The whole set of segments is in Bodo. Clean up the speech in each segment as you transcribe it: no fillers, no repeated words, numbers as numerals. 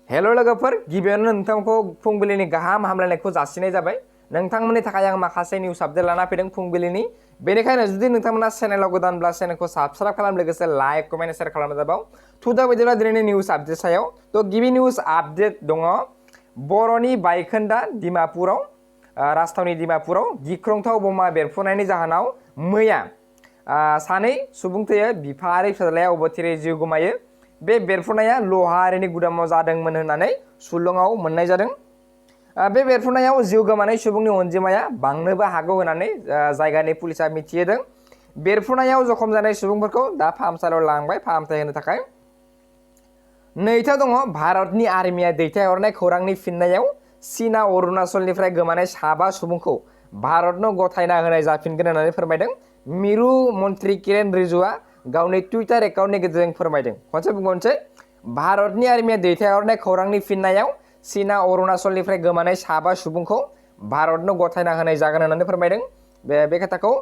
हेल' लोगोफोर, गिबियावनो नोंथांखौ फुंबिलिनि गाहाम हामलायनायखौ जासिनाय जाबाय। नोंथांमोननि थाखाय आं माखासे निउस आपडेट लाना फैदों फुंबिलिनि। बेनिखायनो जुदि नोंथांमोना चेनेलाव गोदानब्ला चेनेलखौ साबस्क्राइब खालाम, लोगोसे लाइक, कमेन्ट, शेयार खालामना जाबाव। दा बायदिब्ला दिनैनि निउस आपडेट सायाव गिबि निउस आपडेट दङ। बर'नि बायखोन्दा डिमापुराव, राजथावनि डिमापुराव गिख्रंथाव बमा बेरफ्रुनायनि जाहोनाव मैया सानै सुबुं थैयो, बिफा आरो फिसाज्लाया अबथिरै जिउ गोमायो। बे बेरफ्रुनाया लहारिनि गुदामाव जादोंमोन होननानै सुलुङाव मोननाय जादों। बे बेरफ्रुनायाव जिउ गोमानाय सुबुंनि अनजिमाया बांनोबो हागौ होननानै जायगानि पुलिसा मिथिहोदों। बेरफ्रुनायाव जखम जानाय सुबुंफोरखौ दा फाहामसालियाव लांबाय फाहामथाय होनो थाखाय। नैथियाव दङ, भारतनि आर्मिया दैथायहरनाय खौरांनि फिननायाव चीनआ अरुणाचलनिफ्राय गोमानाय 7 सुबुंखौ भारतनो गथायना होनाय जाफिनगोन होननानै फोरमायदों। मिरु मन्त्रि किरेन रिजिजुआ गावनि टुइटार एकाउन्टनि गेजेरजों फोरमायदों। खनसे बुंबावनोसै, भारतनि आर्मिया दैथायहरनाय खौरांनि फिननायाव चीनआ अरुणाचलनिफ्राय गोमानाय 7 सुबुंखौ भारतनो गथायना होनाय जागोन होननानै फोरमायदों। बे खोथाखौ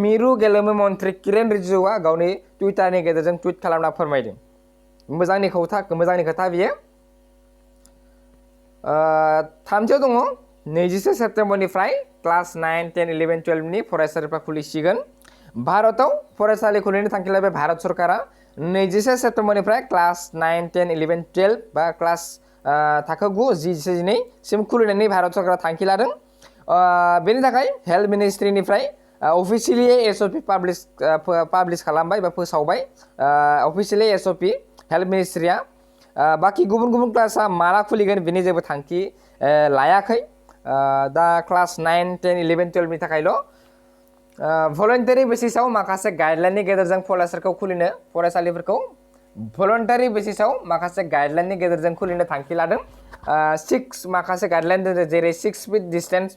मिरु गेलेमु मन्त्रि किरेन रिजिजुआ गावनि टुइटारनि गेजेरजों टुइट खालामना फोरमायदों। मोजांनि खोथा बियो। थामथियाव दङ, 21 सेप्तेम्बरनिफ्राय क्लास 9, 10, 11, 12 नि फरायसालिफ्रा खुलिसिगोन। भारताव फरायसालि खुलिनो थांखि लाबाय भारत सरकारा। 21 सेप्तेम्बरनिफ्राय क्लास 9, 10, 11, 12 बा क्लास थाखो 9, 10, 12 सिम खुलिनायनि भारत सरकारा थांखि लादों। बेनि थाखाय हेल्थ मिनिस्ट्रिनिफ्राय अफिसियेलि एसअपि पाब्लिश खालामबाय बा फोसावबाय। अफिसियेलि एसअपि हेल्थ मिनिस्ट्रिया। बाखि गुबुन गुबुन क्लासा माला खुलिगोन बेनि जेबो थांखि लायाखै। दा क्लास 9, 10, 11, 12 नि थाखायल' भलन्टारि बेसिसाव माखासे गाइडलाइननि गेजेरजों फरायसालिफोरखौ भलन्टारि बेसिसाव माखासे गाइडलाइननि गेजेरजों खुलिनो थांखि लादों। माखासे गाइडलाइन दङ, जेरै 6 फिट डिस्टेन्स,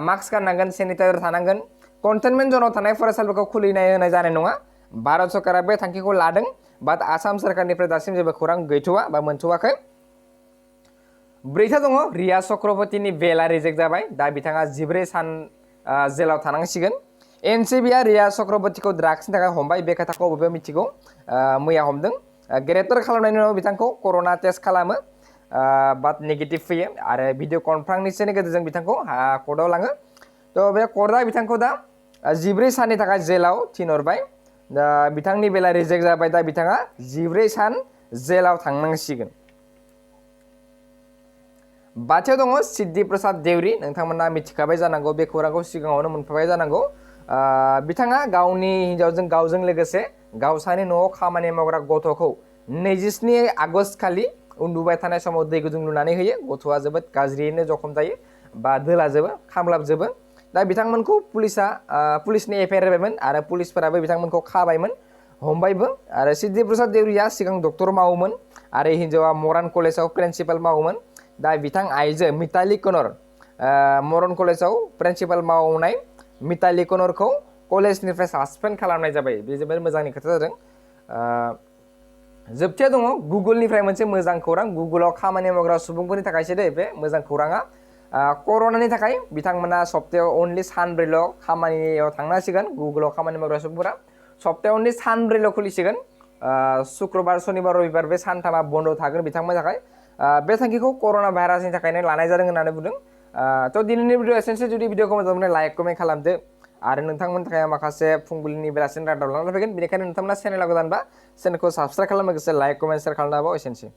मास्क गाननांगोन, सेनिटाइजार थानांगोन। कन्टेनमेन्ट जनाव थानाय फरायसालिफोरखौ खुलिनाय होनाय जानाय नङा। भारत सरकारा बे थांखिखौ लादों, बाट आसाम सरकारनिफ्राय दासिम जेबो खौरां गैथ'वा बा मोनथ'वाखै। ब्रैथियाव दङ, रिया चक्रवर्तीनि बेलआ रिजेक्ट जाबाय। दा बिथाङा 14 सान जेलाव थानांसिगोन। एनसिबिआ रिया चक्रवर्तीखौ ड्राग्सनि थाखाय हमबाय, बे खोथाखौ बयबो मिथिगौ। मैया हमदों। ग्रेप्तार खालामनायनि उनाव बिथांखौ कर'ना टेस्ट खालामो, बाट नेगेटिभ फैयो आरो भिडिअ कनफारेन्सनि गेजेरजों बिथांखौ कर्टआव लाङो। बे कर्टआ बिथांखौ दा 14 साननि थाखाय जेलाव थिनहरबाय। दा बिथांनि बेला रिजेक्ट जाबाय। दा बिथाङा 14 सान जेलाव थांनांसिगोन। बाथियाव दङ, सिद्धि प्रसाद देउरि। नोंथांमोना मिथिखाबाय जानांगौ, बे खौरांखौ सिगाङावनो मोनफाबाय जानांगौ। बिथाङा गावनि हिन्जावजों गावजों लोगोसे गावसानि न'आव खामानि मावग्रा गथ'खौ 27 आगस्ट खालि उन्दुबाय थानाय समाव दै गुदुं लुनानै होयो। गथ'आ जोबोद गाज्रियैनो जखम जायो बा दोलाजोबो, खामलाबजोबो। दा बिथांमोनखौ पुलिसनि एफआइआर होबायमोन आरो पुलिसफोराबो बिथांमोनखौ खाबायमोन, हमबायबो। आरो सिद्धि प्रसाद देउरिया सिगां डक्टर मावोमोन आरो हिन्जावा मरान कलेजाव प्रिन्सिपाल मावोमोन। दा बिथां आइजो मिताली कनर, मरान कलेजाव प्रिन्सिपाल मावनाय मिताली कनरखौ कलेजनिफ्राय सासपेन्ड खालामनाय जाबाय। बे जोबोद मोजांनि खोथा जादों। जोबथिया दङ, गुगोलनिफ्राय मोनसे मोजां खौरां। गुगोलाव खामानि मावग्रा सुबुंफोरनि थाखायसो बे मोजां खौराङा। कर'नानि थाखाय बिथांमोना सप्तायाव अनलि सानब्रैल' खामानियाव थांनांसिगोन। गुगोलाव खामानि मावग्रा सुबुंफोरा सप्तायाव अनलि सानब्रैल' खुलिसिगोन। शुक्रबार, शनिबार, रबिबार बे सानथामा बन्द' थागोन बिथांमोननि थाखाय। बे थांखिखौ कर'ना भाइरासनि थाखायनो लानाय जादों होननानै बुंदों। दिनैनि भिडिअ एसेनोसै। जुदि भिडिअखौ मोजां मोनो लाइक, कमेन्ट खालामदो आरो नोंथांमोननि थाखाय माखासे फुंबिलिनि बेलासिनि रादाब लानानै फैगोन। बेनिखायनो नोंथांमोना चेनेलाव गोदानबा चेनेलखौ साबस्क्राइब खालाम, लोगोसे लाइक, कमेन्ट, शेयार खालामनो हाबाव। एसेनोसै।